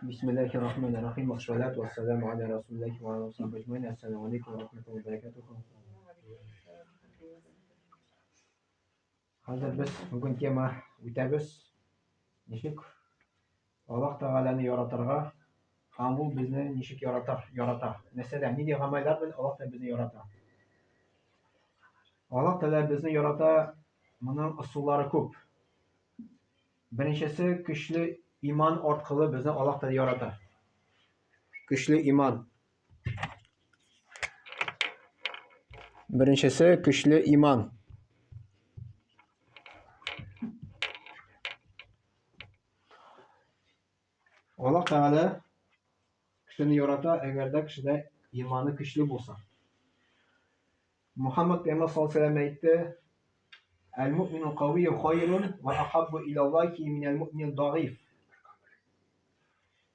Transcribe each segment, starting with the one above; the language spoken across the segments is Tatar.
Бисмиллахи рахмани рахим. Вассалату вассаламу аля расулиллахи ва аля сахбихи ажмаин. Ассаламу алейкум ва рахматуллахи ва баракатуху. Хәзер без бүген тема үтәбез. Ничек Аллаһ Тәгаләне яратырга һәм ул безне ничек яратар, ярата. Мәсәлән, нинди гамәлләр белән Аллаһ Тәгалә безне ярата. Аллаһ Тәгалә безне ярата, моның ысуллары күп. Беренчесе, көчле иман арткылы безне Аллаһ Тәгалә ярата. Көчле иман. Беренчесе, көчле иман. Аллаһ Тәгалә кешене ярата, әгәр дә кешедә иманы көчле булса. Мухаммад пәйгамбәр саллаллаһу алейһи ва әйтте: "Әл-муъмину кавийю хайрун ва ахаббу илаллахи минәл муъмин даиф."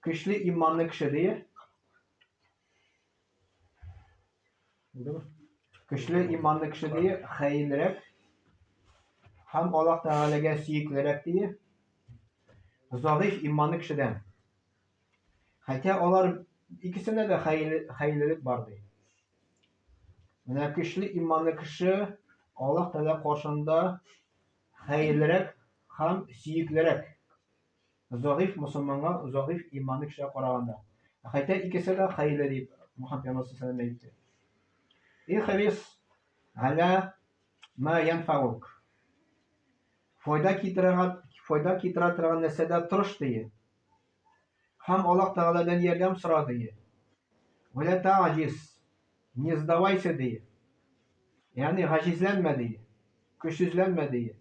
Көчле иманлы кеше ди. Көчле иманлы кеше ди, хәерлерәк һәм Аллаһ Тәгаләгә сөеклерәк ди. Заиф иманлы кешедән. Хәтта алар икесендә дә хәерлелек бар ди. Менә көчле иманлы кеше Аллаһ Тәгалә каршында хәерлерәк һәм сөеклерәк. Зәгыйфь мосылманга зәгыйфь иманлы кешегә караганда. Хәтта икесе дә хәерле дип Мухаммад пәйгамбәр саллаллаху әйтте. Ихрис аля ма янфаук. Файда китерә файда китерә торган нәрсәдә тырыш ди. Һәм Аллаһ Тәгаләдән ярдәм сора ди. Вәлә таҗиз. Не сдавайся ди. Ягъни гаҗизләнмә ди. Көчсезләнмә ди.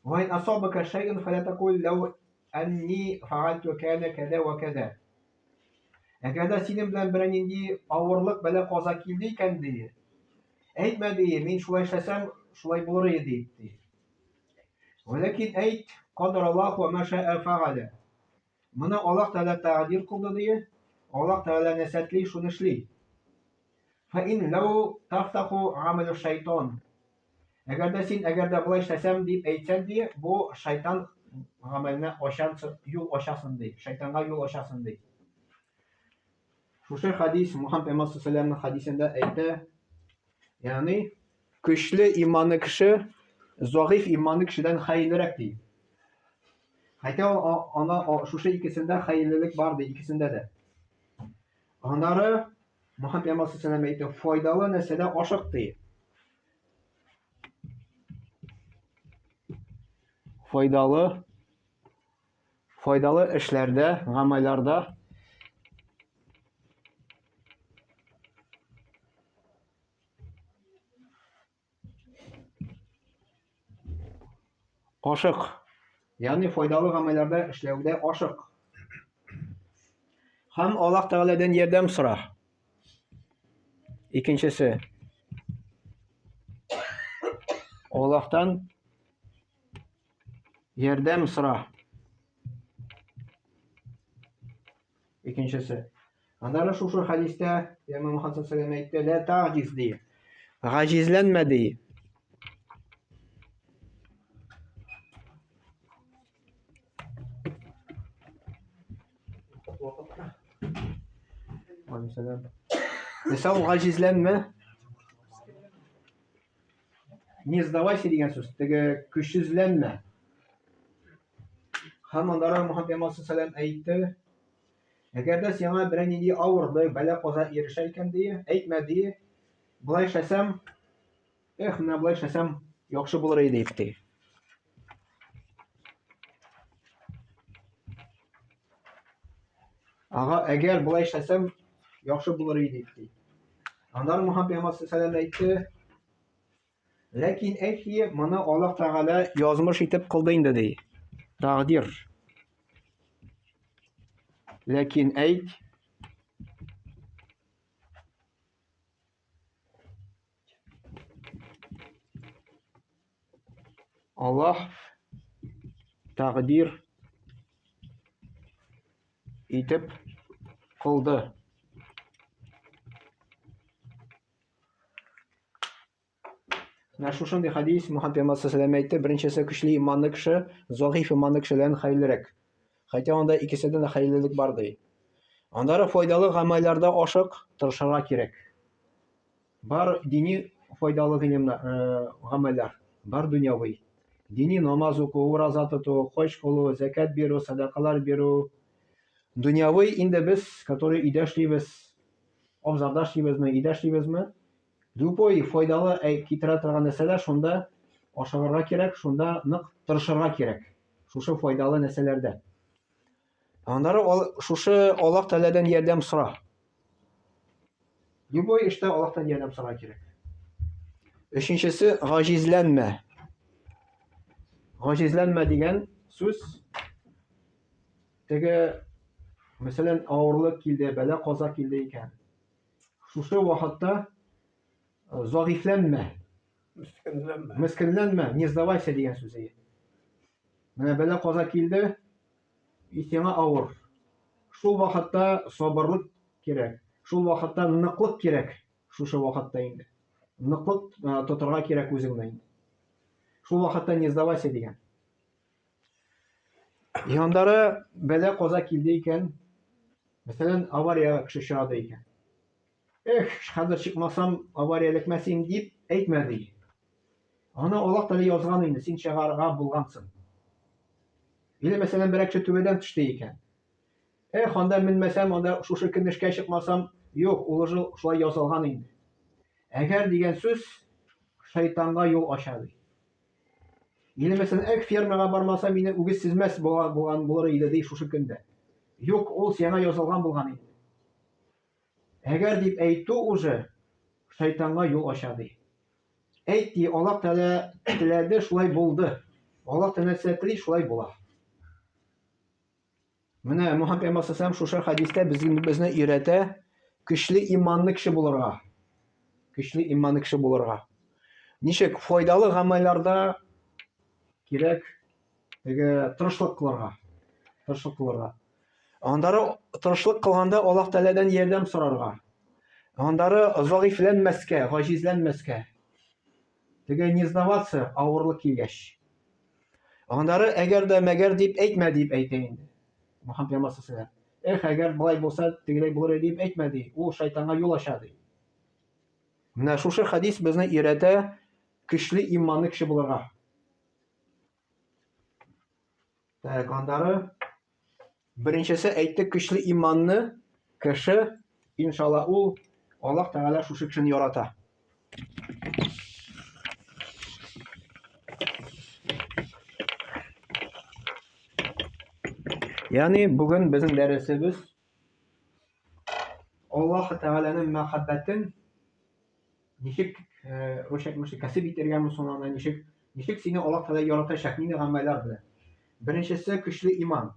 Ва ин асабака шәй'ун фәлә тәкул ләү әнни фәгальту кәнә кәзә вә кәзә. Әгәр дә синең белән берәр нинди авырлык, бәла-каза килде икән, ди, әйтмә, ди, мин шулай эшләсәм, шулай булыр иде, дип, ди. Вәләкин әйт, кадараллаһу ва ма шәә фәгалә. Моны Аллаһ Тәгалә тәкъдир кылды, ди. Аллаһ Тәгалә нәрсә тели, шуны эшли. Фә ин ләү тафтаху гамәлү шайтан. Әгәр дә син, әгәр дә болай эшләсәм дип әйтсәң, ди, бу шайтан гамәленә ачан, юл ачасың, ди. Шайтанга юл ачасың, ди. Шушы хадис Мухаммад пәйгамбәр саллаллаху хадисендә әйтә, ягъни көчле иманлы кеше зәгыйфь иманлы кешедән хәерлерәк ди. Хәтта ана шушы икесендә хәерлелек бар ди, икесендә дә. Аннары Мухаммад пәйгамбәр саллаллаху әйтте, файдалы нәрсәдә ашык ди. Файдалы Файдалы эшләрдә, гамәлләрдә ашык. Ягъни файдалы гамәлләрдә эшләүдә ашык. Һәм Аллаһ Тәгаләдән ярдәм сора. Икенчесе. Аллаһтан Ярдәм сора. Икенчесе. Аннары шушы хәдистә Пәйгамбәр Мөхәммәд саллаллаху алейһи әйтте, "Ла таҗиз" ди. Гаҗизләнмә ди. Алейхиссалам. Нәрсә ул гаҗизләнмә? Не сдавайся дигән сүз, теге көчсезләнмә. Һәм аннары Мухаммад пәйгамбәр саллаллаху әйтте, әгәр дә сиңа берәр нинди авырлык, бәла-каза ирешә икән ди, әйтмә ди, болай эшләсәм, эх, менә болай эшләсәм, яхшы булыр иде дип ди. Ага, әгәр болай эшләсәм, яхшы булыр иде дип ди. Аннары Мухаммад пәйгамбәр саллаллаху әйтте, Ләкин әйт ки, моны Аллаһ Тәгалә язмыш итеп кылды инде ди. Тәкъдир. Ләкин әйт, Аллаһ тәкъдир итеп кылды. Менә шушындый хадис Мухаммад пәйгамбәр саллаллаху әйтте, беренчесе көчле иманлы кеше, зәгыйф иманлы кешедән хәерлерәк. Хотя анда икесендә дә хәерлелек бар ди. Аннары файдалы гамәлләрдә ашык, тырышырга кирәк. Бар дини файдалы гыйлемнәр, э, гамәлләр, бар дөньяви. Дини намаз уку, ураза тоту, хаҗ кылу, зәкят бирү, сәдакалар бирү. Дөньяви инде без, который өйдә эшлибез, абзарда эшлибезме, өйдә эшлибезме, любой файдалы әй китерә торган нәрсәләр шунда ашыгырга кирәк, шунда нык тырышырга кирәк. Шушы файдалы нәрсәләрдә. Аннары шушы Аллаһ Тәгаләдән ярдәм сора. Любой эштә Аллаһтан ярдәм сорарга кирәк. Өченчесе гаҗизләнмә. Гаҗизләнмә дигән сүз теге мәсәлән авырлык килде, бәла каза килде икән. Шушы вакытта э, зәгыйфьләнмә. Мескенләнмә. Мескенләнмә, не сдавайся дигән сүз. Менә бәла каза килде, и сиңа авыр. Шул вакытта сабырлык кирәк. Шул вакытта ныклык кирәк. Шушы вакытта инде. Ныклык э, тотарга кирәк үзеңне инде. Шул вакытта не сдавайся дигән. Яндары бәла каза килде икән, мәсәлән, авариягә кеше очрады икән. Эх, хәзер чыкмасам, авария эләкмәс идем дип әйтмә ди. Аны Аллаһ Тәгалә язган инде, син чыгарга булгансың. Или, мәсәлән, берәр кеше түбәдән төште икән. Эх, анда менмәсәм, анда шушы көн эшкә чыкмасам, юк, ул уже шулай язылган инде. Әгәр дигән сүз шайтанга юл ача ди. Или, мәсәлән, эх, фермага бармаса, мине үгез сизмәс булган булыр иде ди шушы көндә. Юк, ул сиңа язылган булган инде. Әгәр дип әйтү уже шайтанга юл ача ди. Әйт ди, Аллаһ Тәгалә теләде, шулай булды. Аллаһ Тәгалә нәрсә тели, шулай була. Менә Мухаммад пәйгамбәр саллаллаху шушы хәдистә безне безне өйрәтә көчле иманлы кеше булырга. Көчле иманлы кеше булырга. Ничек файдалы гамәлләрдә кирәк теге тырышлык кылырга. Тырышлык кылырга. Аннары тырышлык кылганда Аллаһ Тәгаләдән ярдәм сорарга. Аннары зәгыйфьләнмәскә, гаҗизләнмәскә. Теге не сдаваться, авырлык килгәч. Аннары әгәр дә мәгәр дип әйтмә дип әйтә инде. Мөхәммәд пәйгамбәр саллаллаху Эх, әгәр болай булса, тегеләй булыр иде дип әйтмә ди. Ул шайтанга юл ача ди. Менә шушы хадис безне өйрәтә көчле иманлы кеше булырга. Так, аннары беренчесе әйтте, көчле иманны кеше, иншалла, ул Аллаһ Тәгалә шушы кешене ярата. Ягъни бүген безнең дәресебез Аллаһ Тәгаләнең мәхәббәтен ничек э, русча әйтмешли, кәсеп итәргә мөселманнар ничек ничек сине Аллаһ Тәгалә яратачак, нинди гамәлләр белән? Беренчесе көчле иман.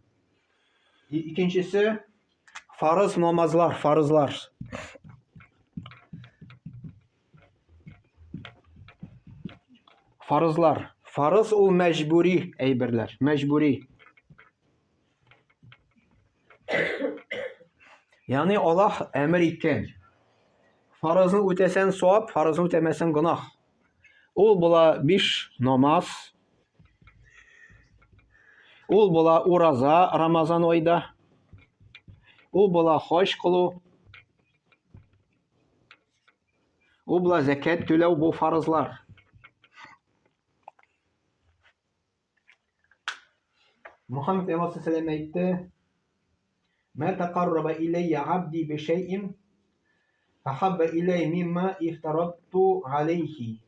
Икенчесе фарыз намазлар, фарызлар. Фарызлар. Фарыз ул мәҗбүри әйберләр, мәҗбүри. Ягъни Аллаһ әмер иткән. Фарызны үтәсәң савап, фарызны үтәмәсәң гөнаһ. Ул була биш намаз. Ул була ураза Рамазан айда. Ул була хаҗ кылу. Ул була зәкят түләү бу фарызлар. Мухаммед пәйгамбәр саллаллаху әйтте: "Ма тақарраба иләйя абди би шәйин ахабба иләй мимма ифтаратту алейхи".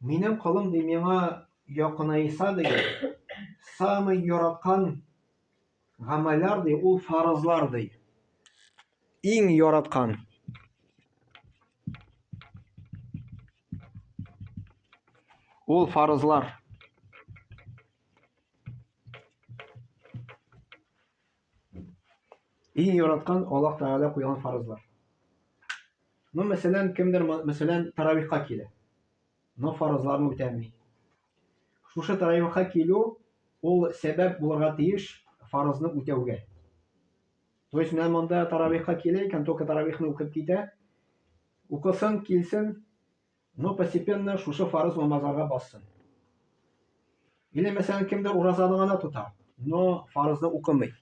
Минем колым ди миңа якынайса ди, самый яраткан гамәлләр ди, ул фарызлар ди. Иң яраткан. Ул фарызлар. Иң яраткан Аллаһ Тәгалә куйган фарызлар. Ну, мәсәлән, кемдер, мәсәлән, таравихка килә. Но фарызларны үтәми. Шушы таравихка килү ул сәбәп булырга тиеш фарызны үтәүгә. То есть менә монда таравихка килә икән, только таравихны укып китә. Укысын, килсен, но постепенно шушы фарыз намазларга бассын. Или, мәсәлән, кемдер уразаны гына тота, но фарызны укымый.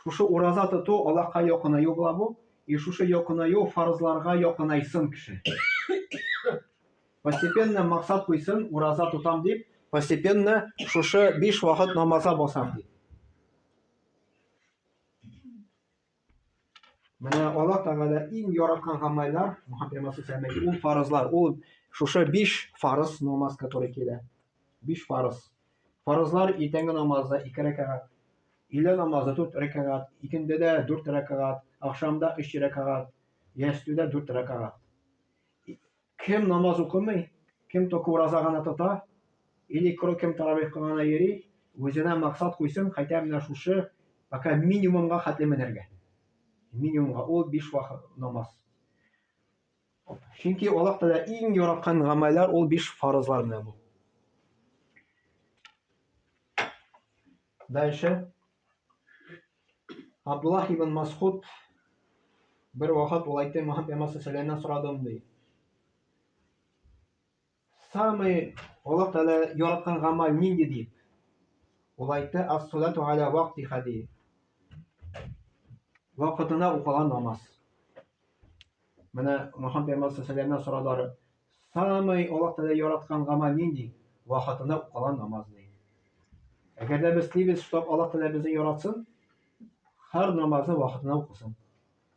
Шушы ураза тоту Аллаһка якынаю була бу, и шушы якынаю фарызларга якынайсын кеше. Постепенно максат куйсын, ураза тотам дип, постепенно шушы биш вакыт намазга басам дип. Менә Аллаһ Тәгалә иң яраткан гамәлләр, Мөхәммәд пәйгамбәр саллаллаху ул фарызлар, ул шушы биш фарыз намаз, который килә. Биш фарыз. Фарызлар иртәнге намазда ике рәкәгать, өйлә намазы дүрт рәкәгать, икендедә дүрт рәкәгать, ахшамда өч рәкәгать, ястүдә дүрт рәкәгать. Кем намаз укымый, кем только ураза гына тота, или кем таравихка гына йөри, үзенә максат куйсын, хотя менә шушы пока минимумга хәтле менәргә. Минимумга ул биш вакыт намаз. Чөнки Аллаһ Тәгалә иң яраткан гамәлләр ул биш фарызлар менә бу. Дальше. Абдуллах ибн Масхуд бер вакыт ул әйтте, Мөхәммәд пәйгамбәр саллаллаху сорадым ди. Самый Аллаһ Тәгалә яраткан гамәл нинди дип. Ул әйтте, ас-салату аля вактиха ди. Вакытында укылган намаз. Менә Мөхәммәд пәйгамбәр саллаллаху сорадылар, самый Аллаһ Тәгалә яраткан гамәл нинди? Вакытында укылган намаз ди. Әгәр дә без телибез, чтоб Аллаһ Тәгалә безне яратсын, һәр намазны вакытында укысын.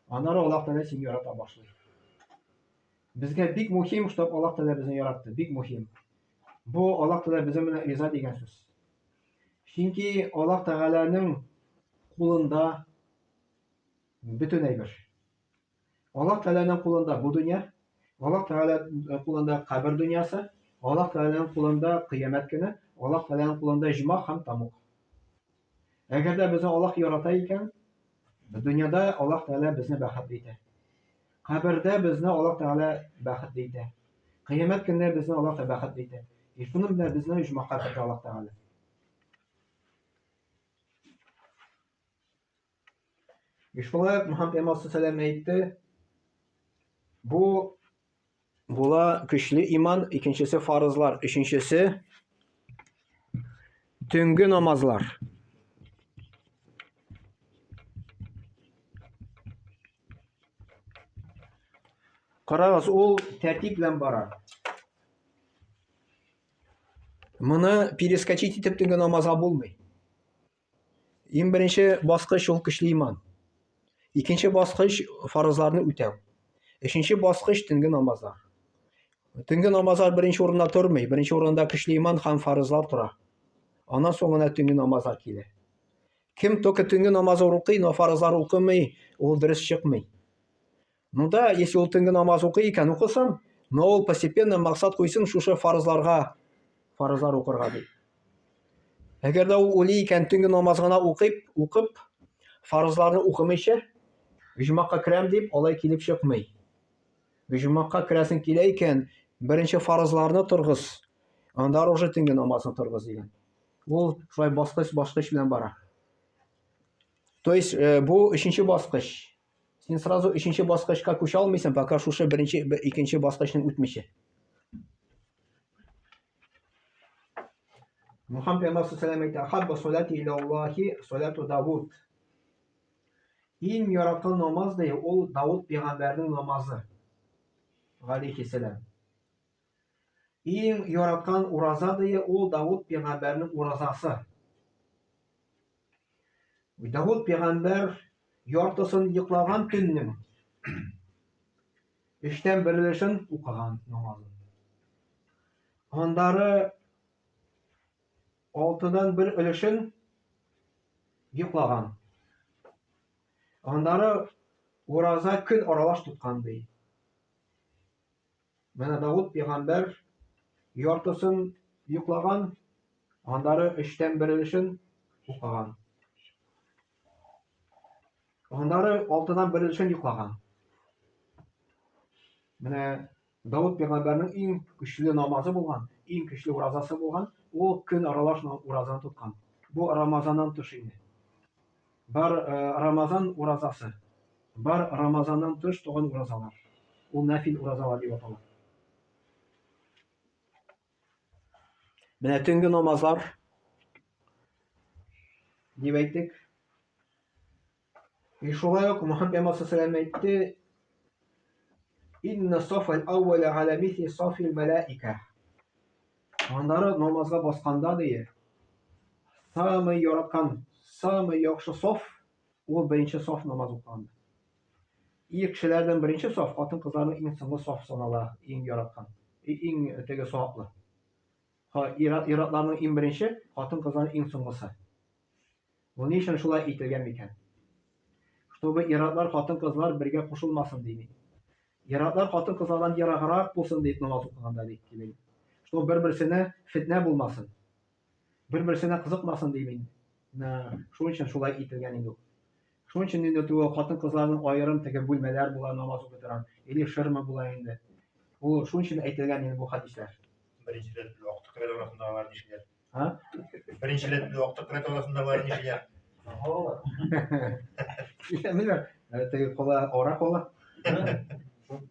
Аннары Аллаһ Тәгалә сине ярата башлый. Безгә бик мөһим, чтоб Аллаһ Тәгалә безне яратты, бик мөһим. Бу Аллаһ Тәгалә безнең белән риза дигән сүз. Чөнки Аллаһ Тәгаләнең кулында бөтен әйбер. Аллаһ Тәгаләнең кулында бу дөнья, Аллаһ Тәгалә э, кулында кабер дөньясы, Аллаһ Тәгаләнең кулында кыямәт көне, Аллаһ Тәгаләнең кулында җомах һәм тамук. Әгәр дә безне Аллаһ ярата икән, дөньяда Аллаһ Тәгалә безне бәхетле итә. Кабердә безне Аллаһ Тәгалә бәхетле итә. Кыямәт көнендә безне Аллаһ Тәгалә бәхетле итә. И шуның белән безне оҗмахка кертә Аллаһ Тәгалә. И шулай ук Мөхәммәд пәйгамбәр саллаллаху әйтте, бу була көчле иман, икенчесе фарызлар, өченчесе төнге намазлар. Карагыз, ул тәртип белән бара. Моны перескочить итеп төнге намазга булмый. Иң беренче баскыч ул көчле иман. Икенче баскыч фарызларны үтәү. Өченче баскыч төнге намазлар. Төнге намазлар беренче урында тормый. Беренче урында көчле иман һәм фарызлар тора. Аннан соң гына төнге намазлар килә. Кем только төнге намазы укый, но фарызлар укымый, ул дөрес чыкмый. Ну да, если ул төнге намаз укый икән, укысын, но ул постепенно максат куйсын шушы фарызларга, фарызлар укырга дип. Әгәр дә ул уйлый икән, төнге намаз гына укып, укып, фарызларны укымыйча, оҗмахка керәм дип, алай килеп чыкмый. Оҗмахка керәсең килә икән, беренче фарызларны торгыз, аннары уже төнге намазны торгыз дигән. Ул шулай баскыч-баскыч белән бара. То есть э, бу өченче баскыч. Син сразу өченче баскычка күчә алмыйсың, пока шушы беренче, икенче баскычны үтмичә. Мухаммад пәйгамбәр саллаллаху әйтә, "Ахабба салати иля Аллахи салату Давуд." Иң яраткан намаз ди, ул Давуд пәйгамбәрнең намазы. Галейхиссалам. Иң яраткан ураза ди, ул Давуд пәйгамбәрнең уразасы. Давыт пәйгамбәр яртысын йоклаган төннең өчтән бер өлешен укыган намазын. Аннары алтыдан бер өлешен йоклаган. Аннары ураза көн аралаш тоткан ди. Менә Давыт пәйгамбәр яртысын йоклаган, аннары өчтән бер өлешен укыган. Аннары алтыдан бер өлешен йоклаган. Менә Давыт пәйгамбәрнең иң көчле намазы булган, иң көчле уразасы булган, ул көн аралаш уразаны тоткан. Бу Рамазаннан тыш инде. Бар э, Рамазан уразасы. Бар Рамазаннан тыш туган уразалар. Ул нәфил уразалар дип атала. Менә төнге намазлар. Дип әйттек. И шулай ук Мөхәммәд пәйгамбәр саллаллаху әйтте, Инна сафал әүвәлә галя мисли сафил мәләикә. Аннары намазга басканда ди, самый яраткан, самый яхшы саф ул беренче саф намаз укыганда. Ир кешеләрнең беренче саф, хатын-кызларның иң соңгы саф санала, иң яраткан, иң теге саваплы. Ир-атларның иң беренче, хатын-кызларның иң соңгысы. Бу ни өчен шулай ителгән микән? Чтобы ир-атлар, хатын-кызлар бергә кушылмасын дими. Ир-атлар хатын-кызлардан ераграк булсын дип намаз укыганда дип килә. Чтобы бер-берсенә фетнә булмасын. Бер-берсенә кызыкмасын дим инде. Шуның өчен шулай ителгән инде ул. Шуның өчен инде теге хатын-кызларның аерым теге бүлмәләр була намаз укый торган, или ширма була инде. Ул шуның өчен әйтелгән инде бу хәдисләр. Беренче рәт белән актык рәт арасындагылар нишләр? А? Беренче рәт белән актык рәт арасындагылар нишләр? Белмим, теге кала, ара кала.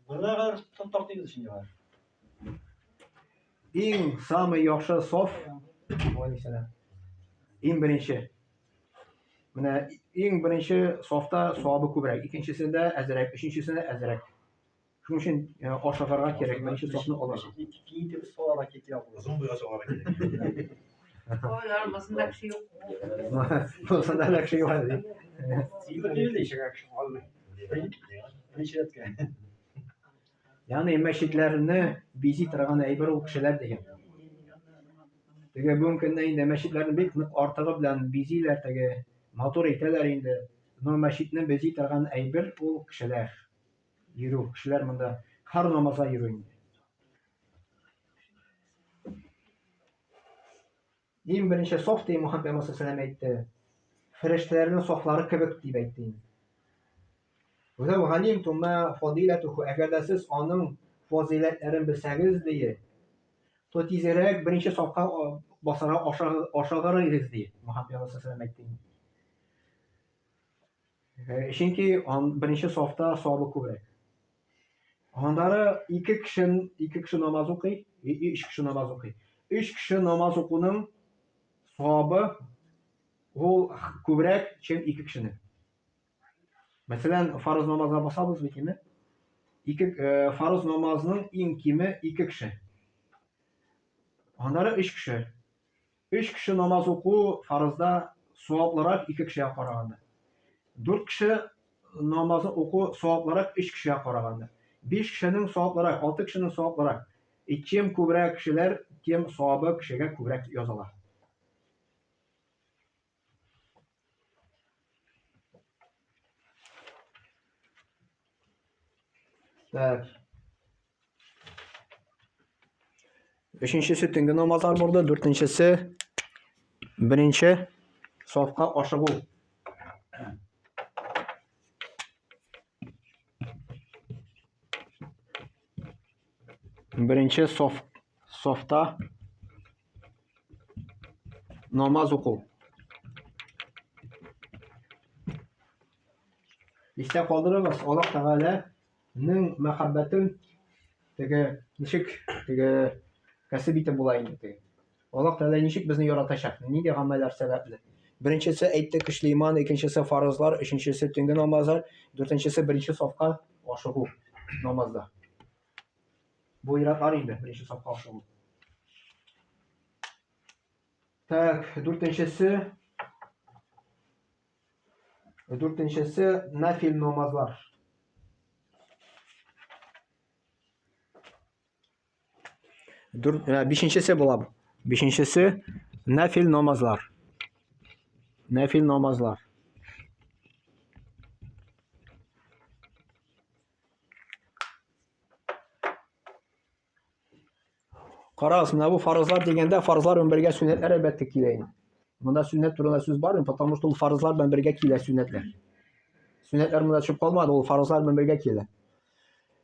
Бына тартыйбыз инде алар. Иң самый яхшы саф, алейхиссалам. Иң беренче. Менә иң беренче сафта савабы күбрәк, икенчесендә әзрәк, өченчесендә әзрәк. Шуның өчен ашыгырга кирәк, беренче сафны алырга. Киңәйтеп саларга кирәк. Озын буйга саларга кирәк. Ой, монысында кеше юк. Монысында да кеше юк әле. Берничәгә кеше калмый. Беренче рәткә. Ягъни мәчетләрне бизи торган әйбер ул кешеләр дигән. Теге бүгенге көндә инде мәчетләрне бик нык артыгы белән бизиләр, теге матур итәләр инде. Но мәчетне бизи торган әйбер ул кешеләр. Йөрү, кешеләр монда һәр намазга йөрү инде. Иң беренче саф дип Мөхәммәд пәйгамбәр саллаллаху әйтте. Фәрештәләрнең сафлары кебек дип әйтте инде. Вәләү галимтум ма фадиләтуху, әгәр дә сез аның фазыйләтләрен белсәгез, ди, то тизрәк беренче сафка басарга ашыгыр идегез, ди Мөхәммәд пәйгамбәр саллаллаху әйтте инде. Чөнки беренче сафта савабы күбрәк. Аннары ике кеше намаз укый, өч кеше намаз укый. Өч кеше намаз укуның савабы ул күбрәк, чем ике кешенең. Мәсәлән, фарыз намазга басабыз бит инде. Ике фарыз намазның иң киме ике кеше. Аннары өч кеше. Өч кеше намаз уку фарызда саваплырак ике кешегә караганда. Дүрт кеше намазы уку саваплырак өч кешегә караганда. Биш кешенең саваплырак, алты кешенең саваплырак. И чем күбрәк кешеләр, тем савабы кешегә күбрәк языла. Так. Өченчесе төнге намазлар булды, дүртенчесе беренче сафка ашыгу. Беренче сафта намаз уку. Истә калдырыгыз, Аллаһ Тәгалә Ның мәхәббәтен теге ничек теге кәсеп итеп була инде теге. Аллаһ Тәгалә ничек безне яратачак? Нинди гамәлләр сәбәпле? Беренчесе әйтте көчле иман, икенчесе фарызлар, өченчесе төнге намазлар, дүртенчесе беренче сафка ашыгу намазда. Бу ир-атлар инде беренче сафка ашыгу. Так, дүртенчесе нафил намазлар. Бишенчесе була бу. Бишенчесе нафил намазлар. Нафил намазлар. Карагыз, менә бу фарызлар дигәндә фарызлар белән бергә сөннәтләр әлбәттә килә инде. Монда сөннәт турында сүз бармый, потому что ул фарызлар белән бергә килә сөннәтләр. Сөннәтләр монда төшеп калмады, ул фарызлар белән бергә килә.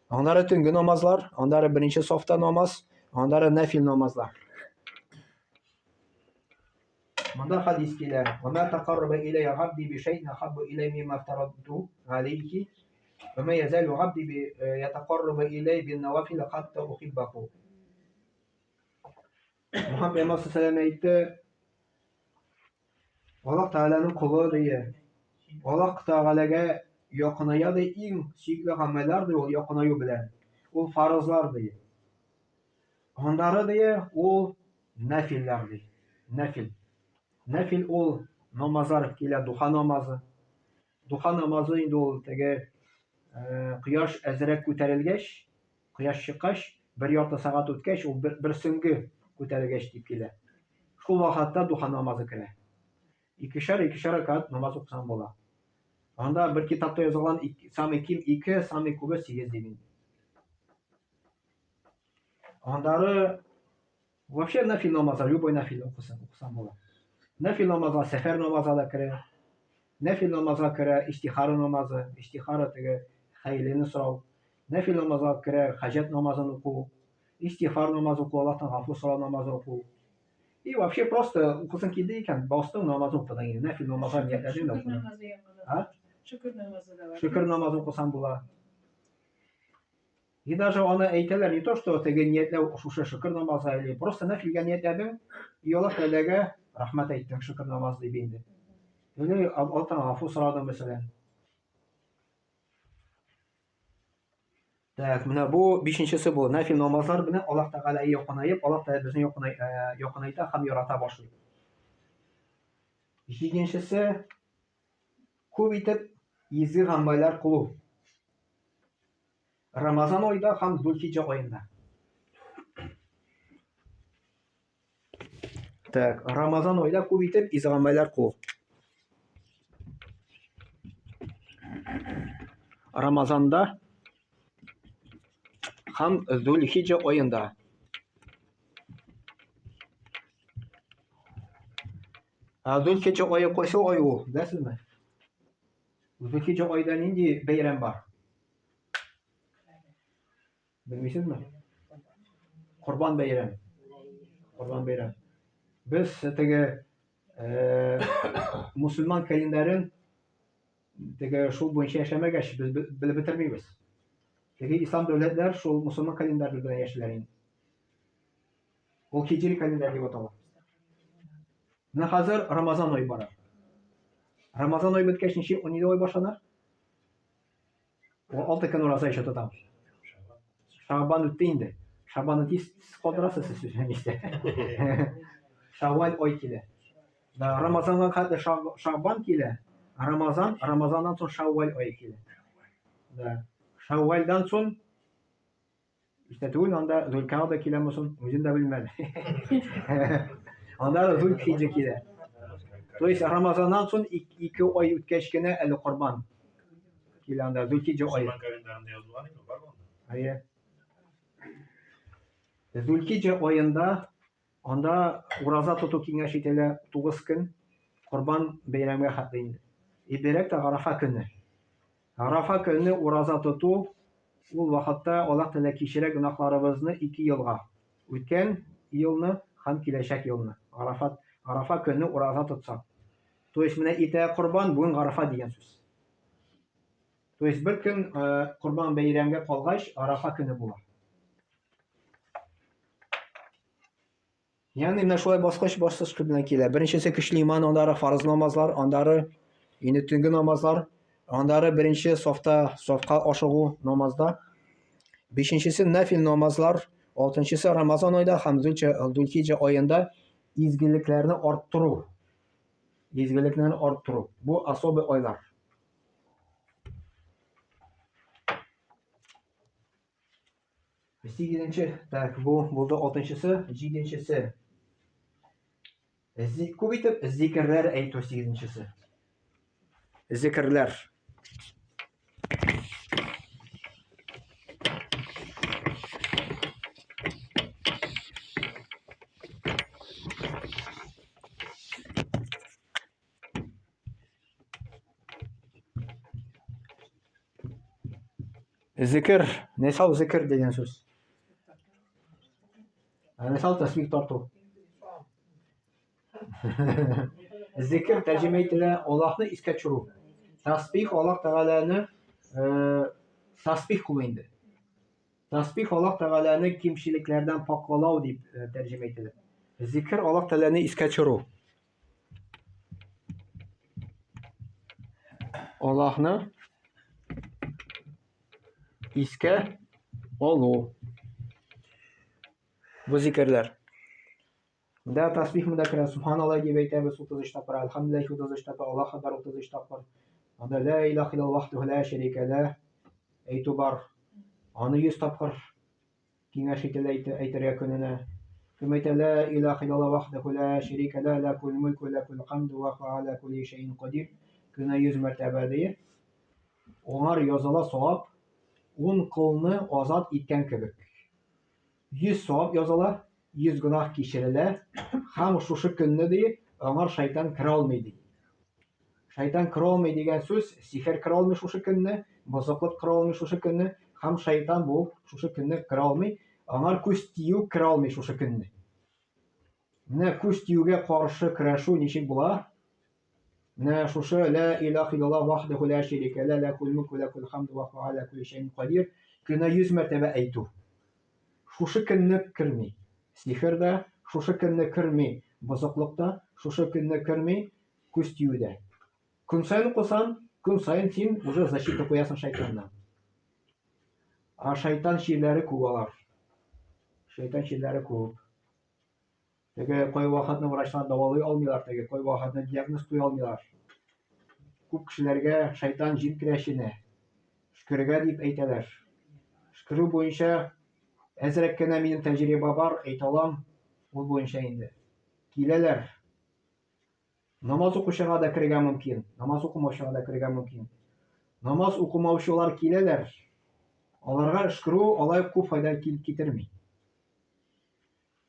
Аннары төнге намазлар, аннары беренче сафта намаз, аннары нәфил намазлар. Монда хадис килә. Ва ма тақарраба иләйя габди би шәйин ахаббу иләй мимма афтарадту галәйһи. Ва ма язалу габди би ятақарраба иләй бин навафил хатта ухиббаху. Мухаммад пәйгамбәр саллаллаху әйтте, Аллаһ Тәгаләнең колы ди. Аллаһ Тәгаләгә якыная ди, иң сөекле гамәлләр ди ул якынаю белән. Ул фарызлар ди. Аннары ди, ул нәфилләр ди. Нәфил. Нәфил ул намазлар килә, духа намазы. Духа намазы инде ул теге кояш әзрәк күтәрелгәч, кояш чыккач, бер ярты сәгать үткәч, ул бер, бер сөңге күтәрелгәч дип килә. Шул вакытта духа намазы керә. Икешәр, икешәр рәкәгать намаз укысаң була. Анда бер китапта язылган самый ким ике, самый күбе сигез дип инде. Андары вообще нафил намазы, любой нафил укысаң, укысаң була. Нафил намазга сәфәр намазы да керә. Нәфил намазга керә истихара намазы, истихара теге хәерлене сорау. Нәфил намазга керә хаҗәт намазын уку, истигъфар намазы уку, Аллаһтан гафу сорау намазы уку. И вообще просто укысың килде икән, бастың намазын укыдың инде. Нәфил намазга ниятләдең дә укыдың. А? Шөкер намазы да бар. Шөкер намазын укысаң була. И даже аны әйтәләр, не то, что теге ниятләү шушы шөкер намазы или просто нәфилгә ниятләдең, и Аллаһ Тәгаләгә рәхмәт әйттең, шөкер намазы дип инде. Или Аллаһтан гафу сорадың, мәсәлән. Так, менә бу бишенчесе бу. Нәфил намазлар белән Аллаһ Тәгаләгә якынаеп, Аллаһ Тәгалә безне якынайта һәм ярата башлый. Җиденчесе күп итеп изге гамәлләр кылу. Рамазан айда һәм Зулхиҗа аенда. Так, Рамазан айда күп итеп изге гамәлләр кылу. Рамазанда һәм Зулхиҗа аенда. Ә Зулхиҗа ае кайсы ай ул, беләсезме? Зулхиҗа айда нинди бәйрәм бар? Белмисезме? Корбан бәйрәм. Корбан бәйрәм. Без теге э, мусульман календарен теге шул буенча яшәмәгәч, без белеп бетермибез. Теге ислам дәүләтләр шул мусульман календаре белән яшиләр инде. Ул хиҗри календарь дип атала. Менә хәзер Рамазан ае бара. Рамазан ае беткәч ничә нидә ай башлана? Ул алты көн ураза еще тотабыз. Шабан үтте инде. Шабанны тиз калдырасыз сез сүзне ничә. Шавваль ай килә. Да, Рамазанга хәтле Шабан килә. Рамазан, Рамазаннан соң Шавваль ае килә. Да. Шаввальдан соң Истә түгел, анда Зулькаада киләме соң, үзем дә белмәдем. Анда Зулхиҗа килә. То есть Рамазаннан соң ике ай үткәч кенә әле Корбан килә анда Зулхиҗа ае. Мөселман календарында язылган инде, бар анда. Әйе. Зулхиҗа аенда анда ураза тоту киңәш ителә 9 көн Корбан бәйрәмгә хәтле инде. И бигрәк тә Гарафа көне. Гарафа көнне ураза тоту, ул вакытта Аллаһ Тәгалә кичерә гөнаһларыбызны ике елга, үткән елны һәм киләчәк елны. Гарафат, Гарафа көнне ураза тотсак. То есть менә иртәгә корбан, бүген Гарафа дигән сүз. То есть бер көн корбан бәйрәмгә калгач, Гарафа көне була. Ягъни менә шулай баскыч баскыч белән килә. Беренчесе көчле иман, аннары фарыз намазлар, аннары инде төнге намазлар, аннары беренче сафта сафка ашыгу намазда. Бишенчесе нафил намазлар, алтынчысы Рамазан айда һәм Зулхиҗа аенда изгелекләрне арттыру. Изгелекләрне арттыру. Бу особый айлар. Сигезенче, так, бу булды алтынчысы, җиденчесе. Күп итеп зикерләр әйтү сигезенчесе. Зикерләр. Зикер, нәрсә ул зикер дигән сүз? Нәрсә ул тәсбих тарту? Зикер тәрҗемә ителә Аллаһны искә төшерү. Тәсбих Аллаһ Тәгаләне тәсбих кылу инде. Тәсбих Аллаһ Тәгаләне кимчелекләрдән пакълау дип тәрҗемә ителә. Зикер Аллаһ Тәгаләне искә төшерү. Аллаһны искә алу. Бу зикерләр. Монда тасбих монда керә, субханаллаһ дип әйтәбез 33 тапкыр, әлхәмдүлилләһ 33 тапкыр, Аллаһ акбар 33 тапкыр. Анда ла илаһ иллаллаһ вахдәһу ла шәрикә лә әйтү бар. Аны 100 тапкыр киңәш ителә әйтергә көненә. Кем әйтә ла илаһ иллаллаһ вахдәһу ла шәрикә лә, ләкул мөлку ләкул хамду ва хуа аля кулли шәйин кадир көненә 100 мәртәбә ди. Аңар языла савап 10 колны азат иткән кебек. 100 савап языла, 100 гөнаһ кичерелә һәм шушы көнне ди, аңар шайтан керә алмый ди. Шайтан керә алмый дигән сүз, сихер керә алмый шушы көнне, бозыклык керә алмый шушы көнне, һәм шайтан бу шушы көнне керә алмый, аңар күз тию керә алмый шушы көнне. Менә күз тиюгә каршы көрәшү ничек була? Менә шушы ла илаһ иллаллаһ вахдәһу ла шәрикә лә, ләһул мөлку ва ләһул хамду ва һуа аля кулли шәйин кадир көненә 100 мәртәбә әйтү. Шушы көнне керми. Сихер дә, шушы көнне керми, бозыклык та, шушы көнне керми, күз тию дә. Көн саен укысаң, көн саен син уже защита куясың шайтаннан. А шайтан чирләре күп алар. Шайтан чирләре күп. Теге кай вакытны врачлар дәвалый алмыйлар, теге кай вакытны диагноз куя алмыйлар. Күп кешеләргә шайтан җин керә эченә. Шөкергә дип әйтәләр. Шөкерү буенча әзрәк кенә минем тәҗрибә бар, әйтә алам, ул буенча инде. Киләләр. Намаз укучыга да керергә мөмкин, намаз укымаучыга да керергә мөмкин. Намаз укымаучылар киләләр. Аларга өшкерү алай күп файда китерми.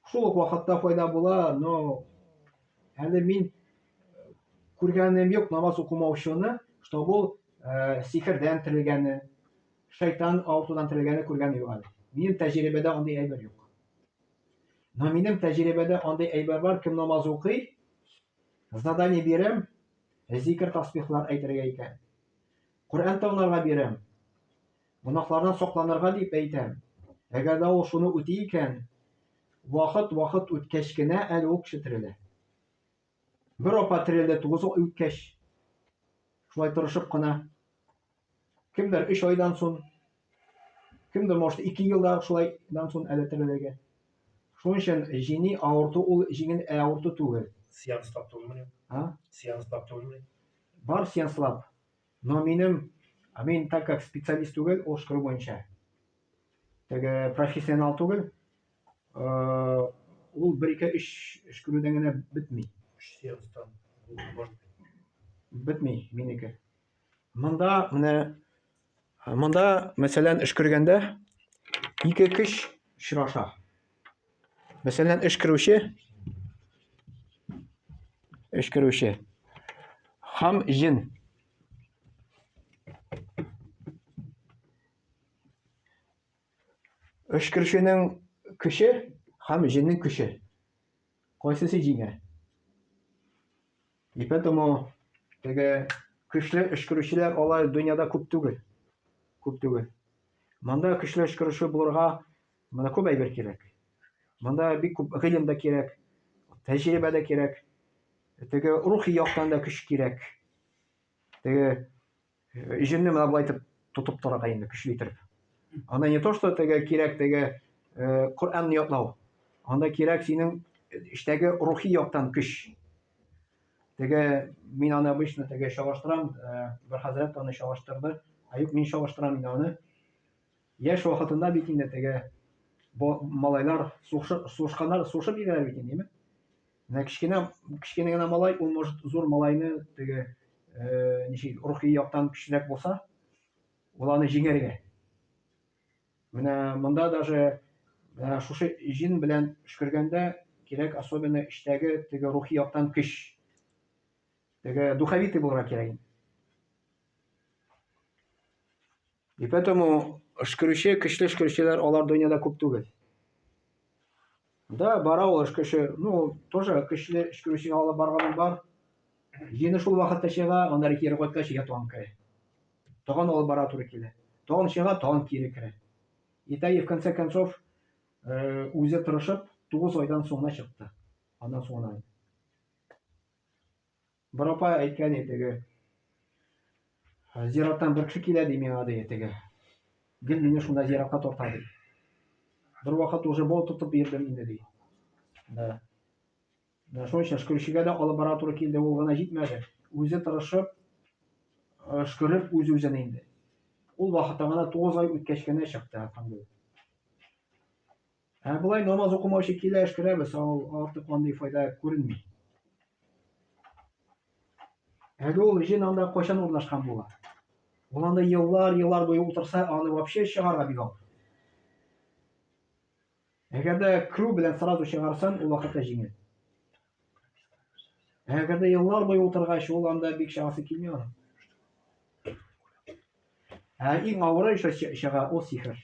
Шул ук вакытта файда була, но әле мин күргәнем юк намаз укымаучыны, чтобы ул сихердән терелгәне, шайтан авыртудан терелгәне күргәнем юк әле. Минем тәҗрибәдә андый әйбер юк. Но минем тәҗрибәдә андый әйбер бар, кем намаз укый, задание бирәм, зикр тасбихлар әйтергә икән. Коръән тыңларга бирәм. Гөнаһлардан сакланырга дип әйтәм. Әгәр дә ул шуны үти икән, вакыт-вакыт үткәч кенә әле ул кеше терелә. Бер апа терелде 9 ай үткәч. Шулай тырышып кына. Кемдер 3 айдан соң, кемдер, может, 2 елда шулайдан соң әле терелергә. Шуның өчен җини авырту ул җиңел авырту түгел. Сеанслап түгелмени? А? Сеанслап түгелмени? Бар сеанслап. Но минем, а мин так как специалист түгел, ул шкыру буенча. Теге профессионал түгел. Ул 1 2 3 өшкерүдән генә бетми. 3 сеанстан может бетми минеке. Монда менә монда, мәсәлән, өшкергәндә ике көч очраша. Мәсәлән, өшкерүче өшкерүче һәм җен. Өшкерүченең көче һәм җеннең көче. Кайсысы җиңә? И поэтому теге көчле өшкерүчеләр алай дөньяда күп түгел. Күп түгел. Монда көчле өшкерүче булырга монда күп әйбер кирәк. Монда бик күп гыйлем дә кирәк, тәҗрибә дә кирәк. Теге рухи яктан да көч кирәк. Теге Җенне менә болай итеп тотып торырга инде көчле итеп. Анда не то что теге кирәк теге Коръәнне ятлау. Анда кирәк синең эчтәге рухи яктан көч. Теге мин аны обычно теге чагыштырам, бер хәзрәт аны чагыштырды. Ә юк, мин чагыштырам инде аны. Яшь вакытында бит инде теге малайлар сугышканнар, сугышып йөриләр бит инде, әйме? Менә кечкенә, кечкенә генә малай, ул может зур малайны теге ничек рухи яктан көчлерәк булса, ул аны җиңәргә. Менә монда даже менә шушы җин белән өшкергәндә кирәк особенно эчтәге теге рухи яктан көч. Теге духовитый булырга кирәк. И поэтому өшкерүче, көчле өшкерүчеләр алар дөньяда күп түгел. Да, бара ул өшкерүче, ну, тоже көчле өшкерүчегә алып барганым бар. Җене шул вакытта чыга, аннары кире кайткач, я тагын керә. Тагын алып бара туры килә. Тагын чыга, тагын кире керә. И та и в конце концов, үзе тырышып, 9 айдан соң гына чыкты. Аннан соң гына. Бер апа әйткән иде, теге, Зираттан бер кеше килә ди миңа ди теге. Гел мине шунда зиратка тарта ди. Бер вакыт уже бал тотып йөрдем инде ди. Да. Да, шуның өчен өшкерүчегә дә алып бара туры килде, ул гына җитмәде. Үзе тырышып, өшкереп үз-үзен инде. Ул вакытта гына 9 ай үткәч кенә чыкты, әлхәмдүлилләһ. Ә болай намаз укымаучы килә, өшкерәбез, ул артык андый файда күренми. Әле ул җен анда кайчан урнашкан була? Ул анда еллар, еллар буе утырса, аны вообще чыгарга бик авыр. Әгәр дә керү белән сразу чыгарсан, ул вакытта җиңел. Әгәр дә еллар буе утыргач, ул анда бик чыгасы килми аның. Ә иң авыры еще чыга ул сихер.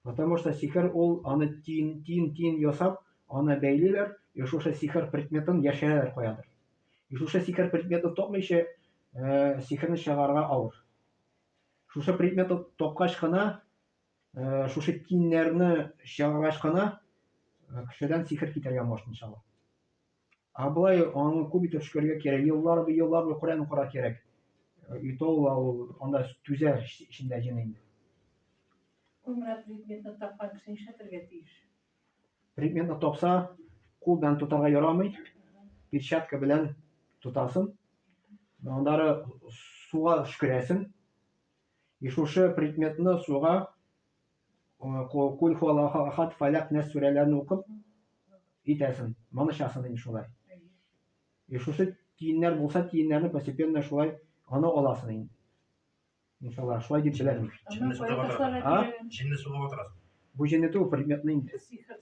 Потому что сихер ул аны тиен, тиен, тиен ясап, аны бәйлиләр, и шушы сихер предметын яшерәләр каядыр. И шушы сихер предметын тапмыйча, сихерне чыгарырга авыр. Шушы предметны тапкач кына, шушы тиеннәрне чыгаргач кына, кешедән сихер китәргә может, иншалла. Ә болай аны күп итеп өшкерергә кирәк. Еллар буе, еллар буе Коръән укырга кирәк. И то ул ул анда түзә эчендә җен инде. Ул менә предметны тапкан кеше нишләтергә тиеш? Предметны тапса, кул белән тотарга ярамый. Перчатка белән тотасың. Аннары суга өшкерәсең. И шушы предметны суга Кул хуаллаху ахад, Фәләк, Нәс сүрәләрен укып итәсең, манычасың инде шулай. И шушы тиеннәр булса, тиеннәрне постепенно шулай аны аласың инде. Иншалла, шулай дип беләм. Җенне суга батырасың. А? Җенне суга батырасың. Бу җенне түгел, предметны инде.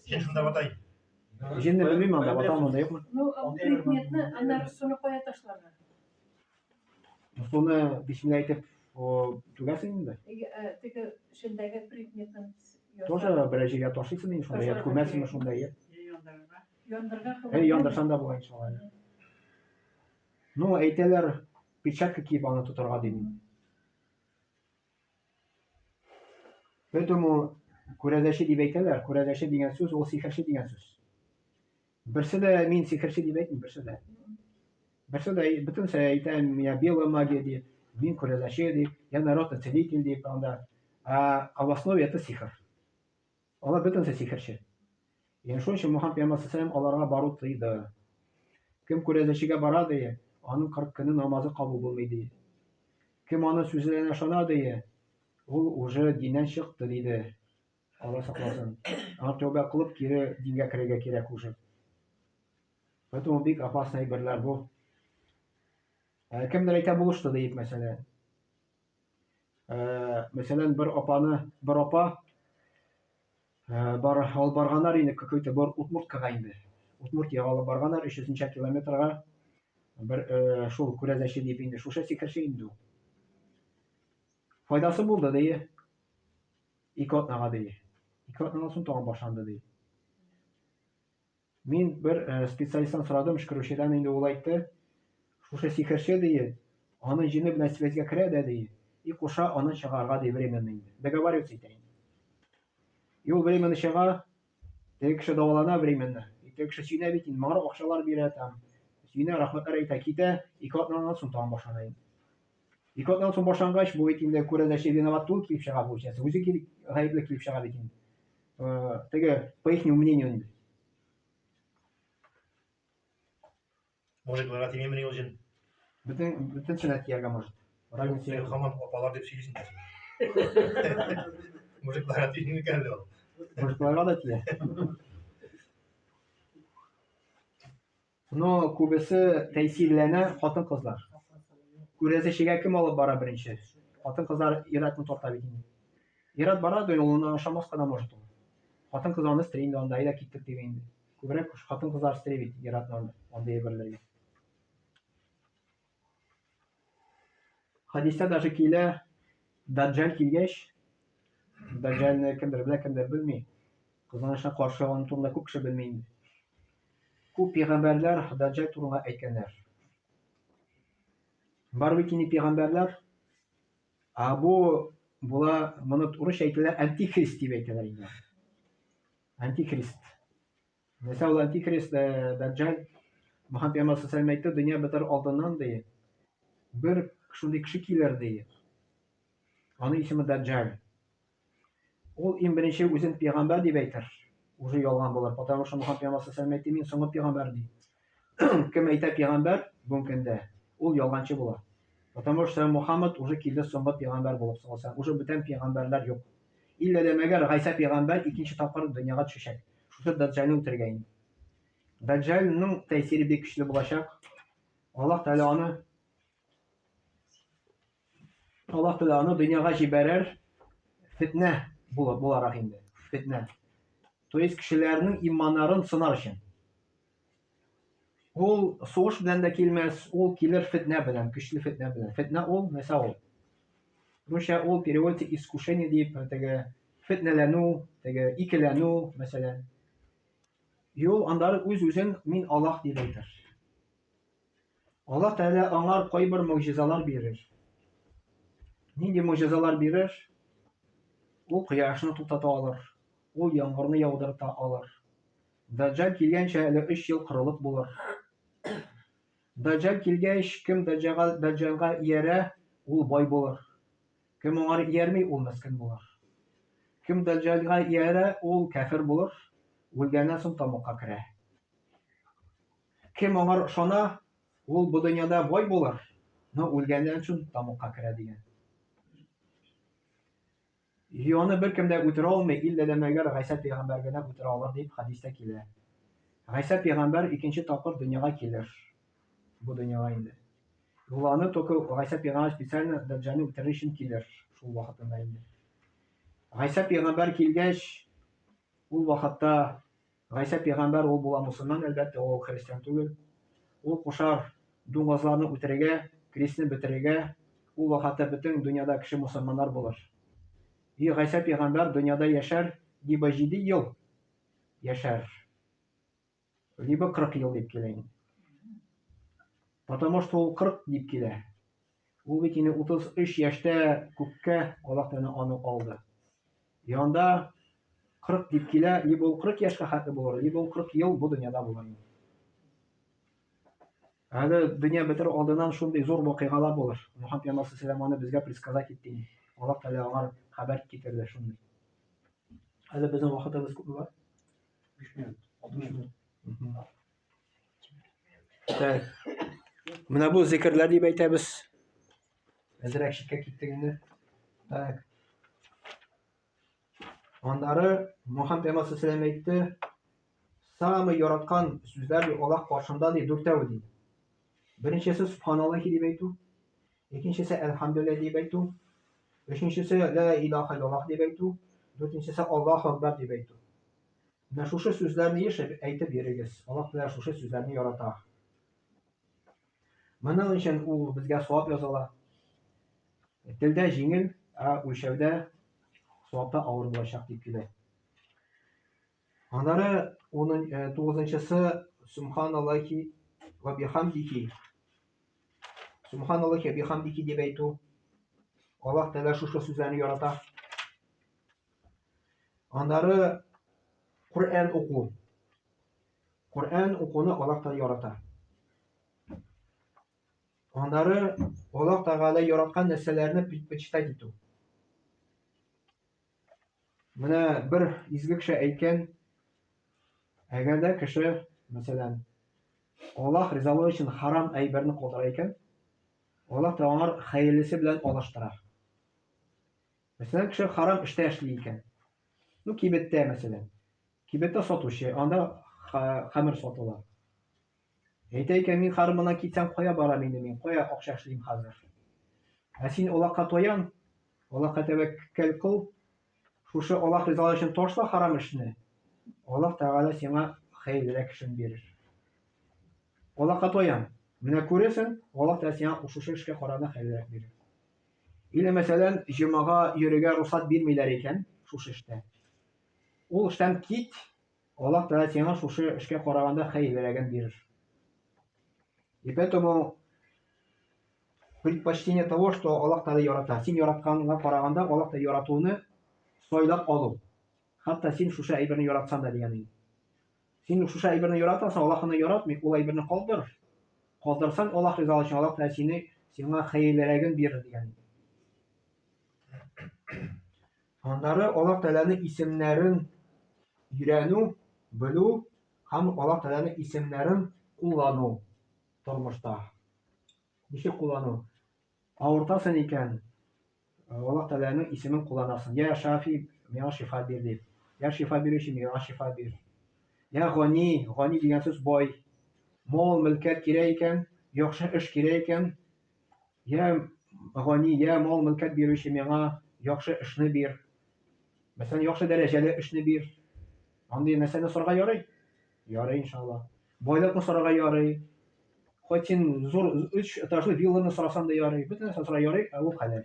Җен шунда бата инде. Җенне белмим анда, батамы анда юкмы? Ну, предметны аннары суны кая ташларга? Суны бисмилла әйтеп түгәсең инде. Теге эчендәге предметын Тоже берәр җиргә ташлыйсың инде шунда, я күмәсеңме шунда, я. Яндырга. Әй, яндырсаң да була иншалла. Ну, әйтәләр, перчатка киеп аны тотарга дим. Поэтому күрәзәче дип әйтәләр, күрәзәче дигән сүз ул сихерче дигән сүз. Берсе дә мин сихерче дип әйтмим, берсе дә. Берсе дә бөтенесе әйтә, меня белая магия ди, мин күрәзәче ди, я народный целитель дип анда. А в основе это сихер. Алар бөтенесе сихерче. Ягъни шуның өчен Мухаммад пәйгамбәр саллаллаху аларга бару тыйды. Кем күрәзәчегә бара ди, аның 40 көне намазы кабул булмый ди. Кем аның сүзләренә ышана ди, ул уже диннән чыкты диде. Алла сакласын. Аңа тәүбә кылып кире дингә керергә кирәк уже. Поэтому бик опасный әйберләр бу. Ә, кемдер әйтә булышты диеп мәсәлән. Ә, мәсәлән, бер апаны, бер апа ә, бар алып барганнар инде какой-то бер Удмурткага инде. Удмуртиягә алып барганнар 300 нчә километрга. Бер ә, шул күрәзәче дип инде, шушы сихерче инде ул. Файдасы булды ди. Ике атнага ди. Ике атнадан соң тагын башланды ди. Мин бер э, специалисттан сорадым, өшкерүчедән инде ул әйтте, шушы сихерче ди, аның җене белән связьгә керә дә ди, и куша аны чыгарга ди временно инде. Договариваться итә инде. И ул временно чыга, теге кеше дәвалана временно. И теге кеше сөенә бит инде, моңа акчалар бирә там. Сөенә, рәхмәтләр әйтә, китә, ике атнадан соң тагын башлана инде. Ике атнадан соң башлангач, бу бит инде күрәзәче виноват түгел килеп чыга получается. Үзе килеп, гаепле килеп чыга бит инде. Теге, по их мнению инде. Мужикларга тимимени ул җен? Бөтен бөтенсенә тияргә может. Разница Син юк. һаман апалар дип сөйлисең дә син. Мужикларга тими микән әле ул? Мужикларга да тия. Но күбесе тәэсирләнә хатын-кызлар. Күрәзәчегә кем алып бара беренче? Хатын-кызлар ир-атны тарта бит инде. Ир-ат бара да, ул аны ошамаска да может ул. Хатын-кыз аны өстери инде анда, әйдә киттек дип инде. Күбрәк хатын-кызлар өстери бит ир-атны анда, андый әйберләргә. Хәдистә даже килә, Даджаль килгәч, Даджальны кемдер белә, кемдер белми. Кызганычка каршы, аның турында күп кеше белми инде. Күп пәйгамбәрләр Даджаль турында әйткәннәр. Бар бит инде пәйгамбәрләр. Ә бу була, моны урысча әйтәләр, антихрист дип әйтәләр инде. Антихрист. Нәрсә ул антихрист, Даджаль? Мөхәммәд пәйгамбәр саллаллаху алейһи әйтте, дөнья бетәр алдыннан ди. Бер шундый кеше килер, ди. Аның исеме Даджаль. Ул иң беренче үзен пәйгамбәр дип әйтер. Уже ялган булыр, потому что Мөхәммәд пәйгамбәр саллаллаху әйтте, мин соңгы пәйгамбәр ди. Кем әйтә пәйгамбәр бүгенге көндә, ул ялганчы була. Потому что Мухаммад уже килде соңгы пәйгамбәр булып салса, уже бүтән пәйгамбәрләр юк. Иллә дә мәгәр Гайсә пәйгамбәр икенче тапкыр дөньяга төшәчәк. Шушы Даджалны үтергә инде. Даджалның тәэсире бик көчле булачак. Аллаһ Тәгалә аны Аллаһ Тәгалә аны дөньяга җибәрер фитнә буларак инде. Фитнә. То есть кешеләрнең иманнарын сынар өчен. Ул сугыш белән дә килмәс, ул килер фитнә белән, көчле фитнә белән. Фитнә ул нәрсә ул? Русча ул переводится искушение дип, теге фитнәләнү, теге икеләнү, мәсәлән. И ул аннары үз-үзен мин Аллаһ дип әйтер. Аллаһ Тәгалә аңар кайбер могҗизалар бирер. Нинди могҗизалар бирер? Ул кояшны туктата алыр, ул яңгырны яудырта алыр. Даҗҗал килгәнчә әле өч ел корылык булыр. Даҗҗал килгәч, кем Даҗҗага, Даҗҗалга иярә, ул бай булыр. Кем аңар иярми, ул мескен булыр. Кем Даҗҗалга иярә, ул кәфер булыр, үлгәннән соң тамукка керә. Кем аңар ышана, ул бу дөньяда бай булыр, но үлгәннән соң тамукка керә дигән. И аны беркем дә үтерә алмый, иллә дә мәгәр Гайсә пәйгамбәр генә үтерә алыр дип хәдистә килә. Гайсә пәйгамбәр икенче тапкыр дөньяга килер. Бу дөньяга инде. Ул аны только Гайсә пәйгамбәр специально Даджалны үтерер өчен килер шул вакытында инде. Гайсә пәйгамбәр килгәч, ул вакытта Гайсә пәйгамбәр ул була мусульман, әлбәттә, ул христиан түгел. Ул кушар дуңгызларны үтерергә, крестны бетерергә. Ул вакытта бөтен дөньяда кеше мусульманнар булыр. И Гайсә пәйгамбәр дөньяда яшәр либо 7 ел яшәр, либо 40 ел дип килә инде. Потому что ул 40 дип килә. Ул бит инде 33 яшьтә күккә Аллаһ Тәгалә аны алды. И анда 40 дип килә, либо ул 40 яшькә хәтле булыр, либо ул 40 ел бу дөньяда булыр инде. Әле дөнья бетер алдыннан шундый зур вакыйгалар булыр. Мухаммад пәйгамбәр саллаллаху аны безгә предсказать итте инде. Аллаһ Тәгалә аңар хәбәр китерде шундый. Әле безнең вакытыбыз күпме бар? 5 минут. 6 минут. Так. Менә бу зикерләр дип әйтәбез. Әзрәк читкә киттек инде. Так. Аннары Мухаммад пәйгамбәр саллаллаху әйтте, самый яраткан сүзләр Аллаһ каршында ди дүртәү ди. Беренчесе субханаллахи дип әйтү, икенчесе әлхәмдүлилләһ дип әйтү, өченчесе ла илаһа иллаллаһ дип әйтү, дүртенчесе Аллаһу акбар дип әйтү. Менә шушы сүзләрне еш әйтеп йөрегез. Аллаһ Тәгалә шушы сүзләрне ярата. Моның өчен ул безгә савап язала. Телдә җиңел, ә үлчәүдә савапта авыр булачак дип килә. Аннары унын тугызынчысы Субханаллахи ва бихамдихи. Субханаллахи ва бихамдихи дип әйтү. Аллаһ Тәгалә шушы сүзләрне ярата. Аннары Коръән уку. Коръән укуны Аллаһ Тәгалә ярата. Аннары Аллаһ Тәгалә яраткан нәрсәләрне предпочитать итү. Менә бер изге кеше әйткән, әгәр дә кеше, мәсәлән, Аллаһ ризалыгы өчен харам әйберне калдыра икән, Аллаһ Тәгалә аңар хәерлесе белән алыштыра. Мәсәлән, кеше харам эштә эшли икән. Ну, кибеттә, мәсәлән. Кибеттә сатучы, анда хәмер сатыла. Әйтә икән, мин хәзер моннан китсәм, кая барам инде мин, кая акча эшлим хәзер? Ә син Аллаһка таян, Аллаһка тәвәккәл кыл, шушы Аллаһ ризалыгы өчен ташла харам эшне. Аллаһ Тәгалә сиңа хәерлерәк эшен бирер. Аллаһка таян. Менә күрерсең, Аллаһ Тәгалә сиңа шушы эшкә караганда хәерлерәк бирер. Или, мәсәлән, җомага йөрергә рөхсәт бирмиләр икән шушы эштә. Ул эштән кит, Аллаһ Тәгалә сиңа шушы эшкә караганда хәерлерәген бирер. И поэтому предпочтение того, что Аллаһ Тәгалә ярата. Син яратканга караганда Аллаһ Тәгалә яратуны сайлап алу. Хәтта син шушы әйберне яратсаң да дигән инде. Син шушы әйберне яратасың, Аллаһ аны яратмый, ул әйберне калдыр. Калдырсаң, Аллаһ ризалыгы өчен Аллаһ Тәгалә сине сиңа хәерлерәген бирер дигән. Аннары Аллаһ Тәгаләнең исемнәрен өйрәнү, белү һәм Аллаһ Тәгаләнең исемнәрен куллану тормышта. Ничек куллану? Авыртасың икән, Аллаһ Тәгаләнең исемен кулланасың. Я Шафи, миңа шифа бир дип. Я шифа бирүче, миңа шифа бир. Я Гани, Гани дигән сүз бай. Мал, мөлкәт кирәк икән, яхшы эш кирәк икән, я Гани, я мал, мөлкәт бирүче, миңа яхшы эшне бир. Мәсәлән, яхшы дәрәҗәле эшне бир. Андый нәрсәне сорарга ярый? Ярый, иншалла. Байлыкны сорарга ярый. Хоть син зур өч этажлы вилланы сорасаң да ярый. Бөтен нәрсә сорарга ярый, ә ул хәләл.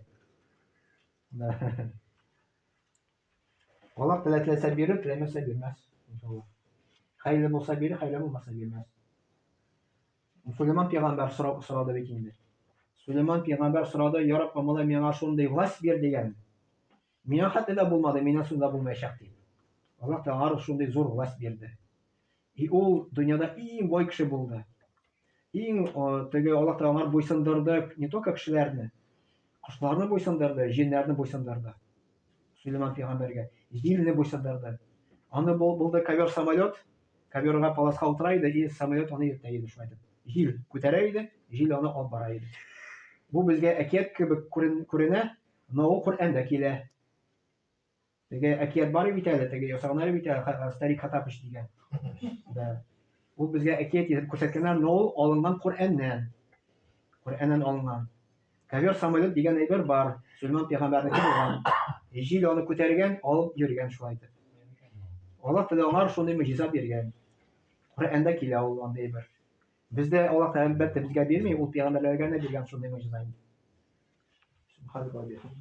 Аллаһ Тәгалә теләсә бирер, теләмәсә бирмәс, иншалла. Хәерле булса бирер, хәерле булмаса бирмәс. Сулейман пәйгамбәр сорады бит инде. Сулейман пәйгамбәр сорады, Я Раббым, малай миңа шундый власть бир дигән. Миңа хәтта дә булмады, миннән соң да булмаячак дип. Аллаһ Тәгалә шундый зур власть бирде. И ул дөньяда иң бай кеше булды. Иң теге Аллаһ Тәгалә буйсындырды не только кешеләрне, кошларны буйсындырды, җиннәрне буйсындырды. Сулейман пәйгамбәргә җилне буйсындырды. Аны булды ковер самолет, коверга паласка утыра иде, и самолет аны йөртә иде шулай итеп. Җил күтәрә иде, җил аны алып бара иде. Бу безгә әкият кебек күренә, но ул Коръәндә килә. Теге әкият бар бит әле, теге ясаганнар бит әле, Старик Хатапыч дигән. Да. Ул безгә әкият итеп күрсәткәннәр, но ул алынган Коръәннән. Коръәннән алынган. Ковер самолет дигән әйбер бар. Сөлман пәйгамбәрнеке булган. Җил аны күтәргән, алып йөргән шулай итеп. Аллаһ Тәгалә аңар шундый мөҗиза биргән. Коръәндә килә ул андый әйбер. Бездә Аллаһ Тәгалә әлбәттә безгә бирми, ул пәйгамбәрләргә генә биргән шундый мөҗиза инде. Субханаллаһ.